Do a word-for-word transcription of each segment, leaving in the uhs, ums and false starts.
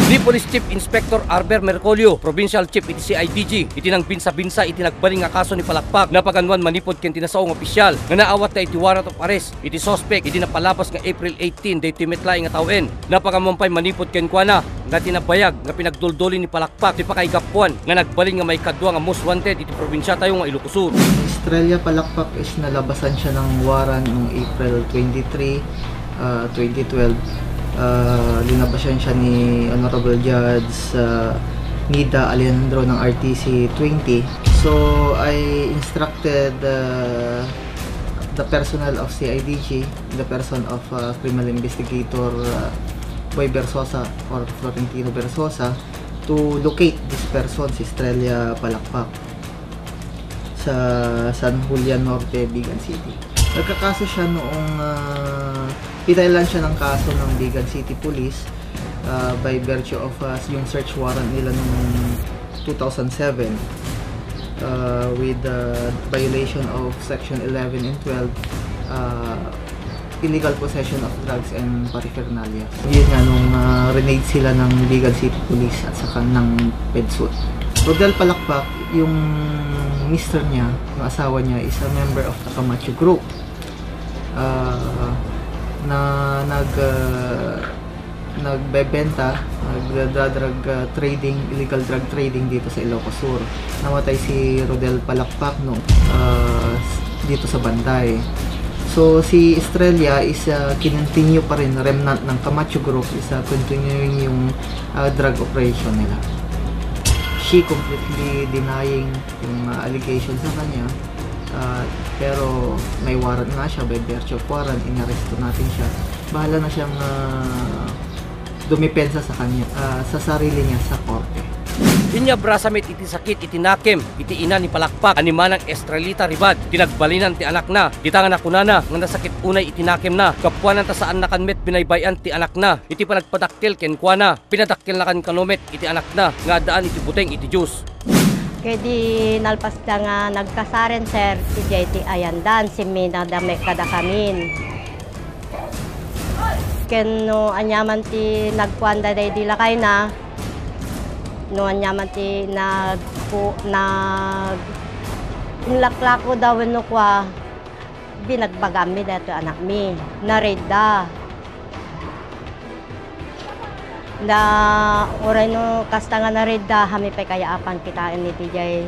Ni Police Chief Inspector Arber Mercolio, Provincial Chief iti C I D G, iti nangbinsa-binsa iti nagbalin nga kaso ni Palakpak, napaganwan manipud ken ti nasao nga opisyal nga naawatta iti warrant of arrest iti suspek idi napalabas nga April eighteen daytoy met laeng nga tawen. Napaganwan pay manipud kenkuana nga ti nabayag nga pinagdulduli ni Palakpak ti pakaigapuan nga nagbalin nga maikadua nga most wanted iti probinsiatayo nga Ilocos Sur. Estrella Palakpak is nalabasan siya ng warrant noong April twenty-three, ah, twenty twelve. Ah, linabasan siya ni Honorable Judge, ah, Nida Alejandro ng R T C twenty. So, I instructed, ah, the personnel of C I D G, the person of, ah, criminal investigator, ah, Boy Bersosa or Florentino Bersosa, to locate this person, si Estrella Palakpak, sa San Julian Norte, Vigan City. Nagkakaso siya noong, ah, pinailan siya ng kaso ng Vigan City Police, ah, by virtue of, ah, yung search warrant nila noong two thousand seven, ah, with, ah, violation of Section eleven and twelve, ah, illegal possession of drugs and paraphernalia. Yun nga, nung, ah, rinaid sila ng Vigan City Police at saka ng PEDSUT. Rodel Palakpak, yung mister niya, yung asawa niya, is a member of the Camacho Group. Ah, na nag, ah, nagbebenta, nagdadra-, drug, ah, trading, illegal drug trading dito sa Ilocos Sur. Namatay si Rodel Palakpak, no, ah, s-, dito sa Banday. So, si Estrella is, ah, kinontinue pa rin, remnant ng Camacho Group, is, ah, continuing yung, ah, drug operation nila. She completely denying yung, ah, allegation sa kanya. Ah, pero may warrant nga siya, by virtue of warrant, inaresto natin siya. Bahala na siyang, ah, dumepensa sa kanya, ah, sa sarili niya sa korte. Inyabrasa met iti sakit iti nakem iti ina ni Palakpak a ni Manang Estrelita Ribad ti nagbalinan ti anakna. Dita nga nakunana nga nasakit unay iti nakemna, gapuanan ta saannakan met binaybay-an ti anakna iti panagpadakkel kenkuana. Pinadakkelnakan kano met iti anakna nga addaan iti buteng iti juice. Ket di nalpasda nga nagkasaren, sir, idiay ti ayandan, simminada met kadakamin. Ken no aniaman ti nagkuanda daydi lakayna, no aniaman ti nagku-, nag-, inlaklakoda wenno kua, binagbagaanmi daytoy anakmi. Naredda. Da, uray no kasta nga naredda, hami pay kayaapan kitaen iti diay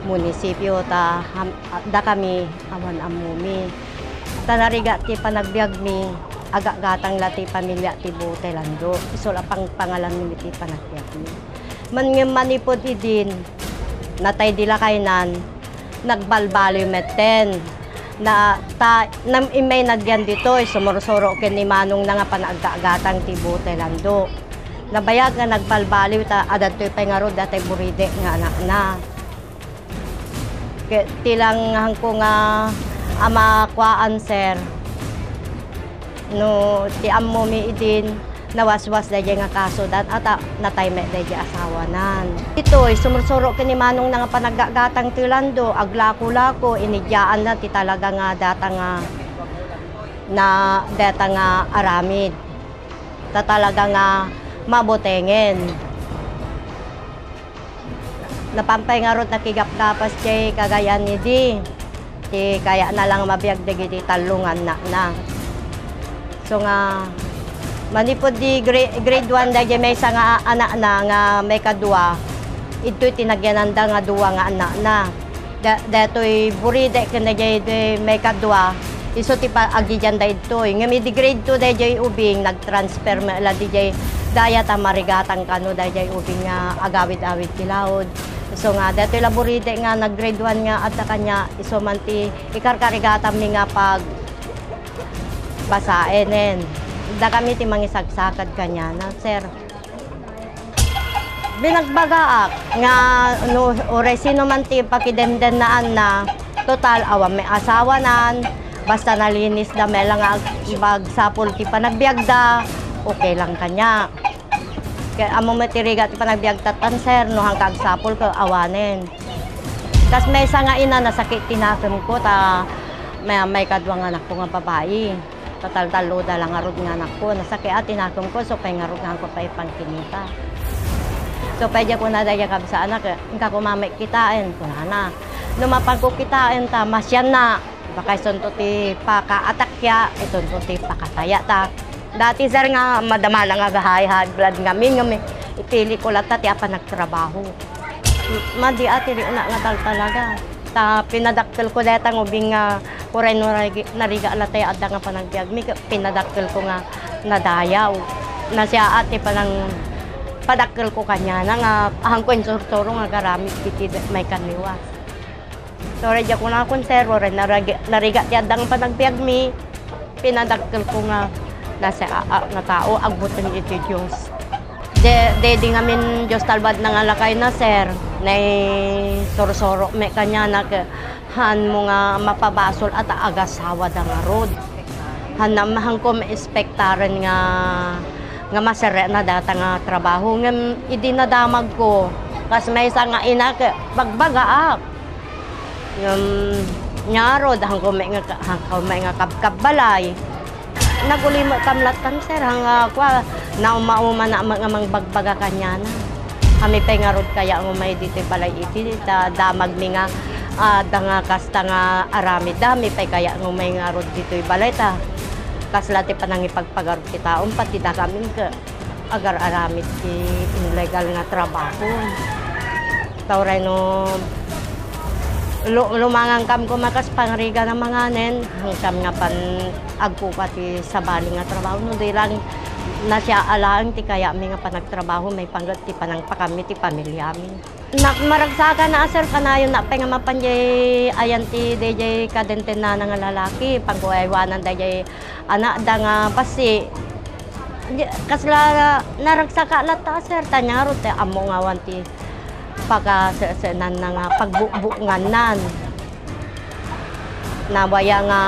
munisipio ta ham-, dakami awan ammomi. Ta narigat ti panagbiagmi, agagatang la ti pamilia ti Bote Lando. Isu la pangpangalanmi iti panagbiagmi. Mangngem manipud idin, natay di lakaynan, nagbalbaliw metten. Na, ta, nam-, immay nagyan ditoy, sumursuro ken ni manongna nga panaggaagatang ti Bote Lando. Nabayag nga nagbalbaliw ta adda ditoy pay ngarud datay buride nga anakna. Ket ti lang hangko nga a makuaan, sir, no ti ammomi idin, nawaswas daydiay nga kaso, dan ata natay met daydiay asawanan. Ditoy, sumursuro ken ni manongna nga panaggaagatang ti Lando, aglako-lako, inidiaanna ti talaga nga data nga na data nga aramid. Ta talaga nga mabutengen. Napan pay ngarud nakigapgapas diay kagayan idi. Ti kayatna lang mabiag dagiti tallo nga annakna. So nga, manipud di gra-, grade one daydiay maysa nga anakna nga maikadua, idtoy ti nagyananda nga dua nga annakna. Da-, daytoy buride ken daydiay di maikadua, isu ti pa-, agidianda idtoy. Ngem idi grade two daydiay ubing, nag-transfer met la didiay dayta a marigatang kano daydiay ubing nga agawid-awid ti laud. Isu nga, daytoy la buride nga nag-grade one nga adda kaniak, isu man ti ikarkarigatanmi nga pagbasaenen. Dakami ti mangisagsakad kaniana, sir. Binagbagaak nga no uray sino man ti pakidendennaanna, total, awan met asawanan, basta nalinisda met la nga ag-, agsapul ti panagbiagda, okay lang kaniak. Ket ammom met ti rigat ti panagbiagta, sir, no haanka agsapul ket awanen. Kas maysa nga ina, nasakit ti nakemko ta may-, maikadua nga anakko nga babai. Tataltalloda la ngarud nga anakko, nasakit a ti nakemko, isu pay ngarud nga haanko pay pangkinita. Isu pay diay kunada diay kabsaanna, "Inka koma met kitaen," kunana. No mapanko kitaen ta, masianna. Baka isunto ti pakaatakia, isunto ti pakatayata. Dati, sir, nga madamana nga high blood ngamin, ngamin, ipili ko latta ti apan nagtrabaho. M-, madi a ti rikna nga taltalaga. Ta pinadakkelko dayta nga ubing nga uray no narigi-, narigat latta adda nga panagbiagmi, ket pinadakkelko nga nadayaw. Nasiaat ti panang-, padakkelko kaniana nga haanko insursuro nga agaramid iti de-, maikanliwas. Uray diay kunakon, sir, uray naragi-, narigat ti adda nga panagbiagmi, pinadakkelko nga nasiaat nga tao, agbuteng iti Dios. De-, daydi ngamin Dios talbadna nga lakayna, sir. Naisursuro met kaniana ket haanmo nga mapabasol a ta agasawada ngarud. Haanna, haanko maespektaren nga, nga maserrena dayta nga trabaho. Ngem idi nadamagko, kas maysa nga ina ket bagbagaak. Ngem, ngarud, haanko met nga, haanko met nga kabkabbalay. Naguli met kam lattan, sir, haan nga, kua, nauma-umana met nga mangbagbaga kaniana. Kami pay ngarud kaya nga umay ditoy balay iti, ta damagmi nga, ah, adda nga kasta nga aramidda, kami pay kaya nga umay ngarud ditoy balay, ta kasla ti panangipagpagarud ti tao, pati dakamin ket agar-aramid ti illegal nga trabaho. Ta uray no lu-, lumangankam koma kas pangrigana manganen, haankam nga pan-, agkuka ti sabali nga trabaho. No di lang nasiaat laeng ti kayami nga panagtrabaho, maipanggep ti panangpakammi ti pamiliami. Na-, maragsakanna a, sir, kanayon na pay nga mapan diay ayan ti daydiay kadentenana nga lalaki, pankuaywanan daydiay anakda nga bassit. Di, kasla naragsaka latta, sir, ta ngarud ti ammok nga awan ti pakasesenanna nga pagbukbuknganna. Nawaya nga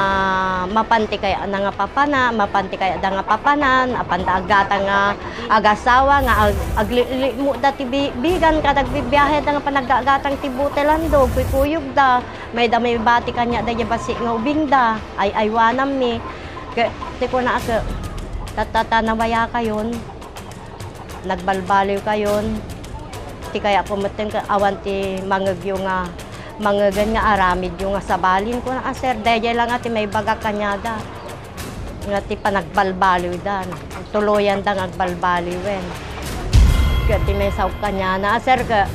mapan ti kayatna nga papanan, mapan ti kayatda nga papanan, apanda aggatang nga agasawa nga ag-, aglilikmutda ti bi-, bigan kada agbibiaheda nga panaggatgatang ti bote landog, kuykuyogda, mayda maibati kaniada diay bassit nga ubingda, ay-aywanammi. Ket ti kunak, tatta ta nawayakayon, nagbalbaliwkayon. Ti kayatko metten ket awan ti mangngegyo nga, mangngegen nga aramidyo nga sabalin. Kunak a, sir, daydiay lang a ti maibagak kaniada nga ti panagbalbaliwda. Tuloyanda nga agbalbaliwen. Ket ti maisao kaniana a, sir, ket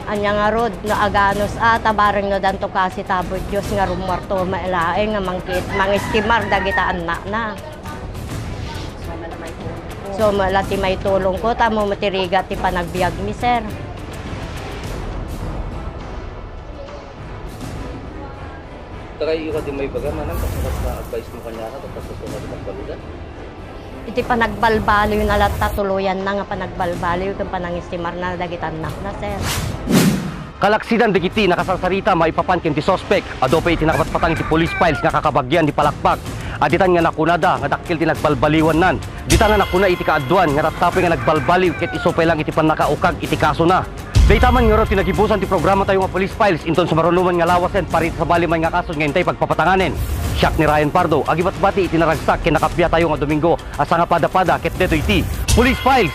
ania ngarud no aganus a, ta bareng no danto kasi tabo Dios nga rummuarto met laeng nga mangkit-, mangistimar dagita annakna. So, mala ti maitulongko, ta mo matirigat ti panagbiagmi, sir. Tagay iyo kadi maibaga, manang, kas, kas na advice mo kaniana, kas, kas na di magbaludan? Iti panagbalbaliw na latta, tuloyan na nga panagbalbaliw, ken panangistimar na dagiti annakna, sir. Kalaksidan dagiti nakasarsarita maipapan ken ti suspek, adu pay iti nakapatpatang iti police files nga kakabagian ti palakpak. Aditan nga nakunada nga dakkel ti nagbalbaliwannan. Dita nga nakuna iti kaaduan nga tattapay nga nagbalbaliw ket isu pay lang iti pannakaukag iti kasona. Dayta man ngarud ti nagibusan ti programatayo nga Police Files inton sumarunoman nga lawasen para iti sabali man nga kaso nga intay pagpapatanganen. Siak ni Ryan Pardo, agibatbati iti naragsak ken nakaappiatayo nga Domingo a sangapadapada ket daytoy ti Police Files.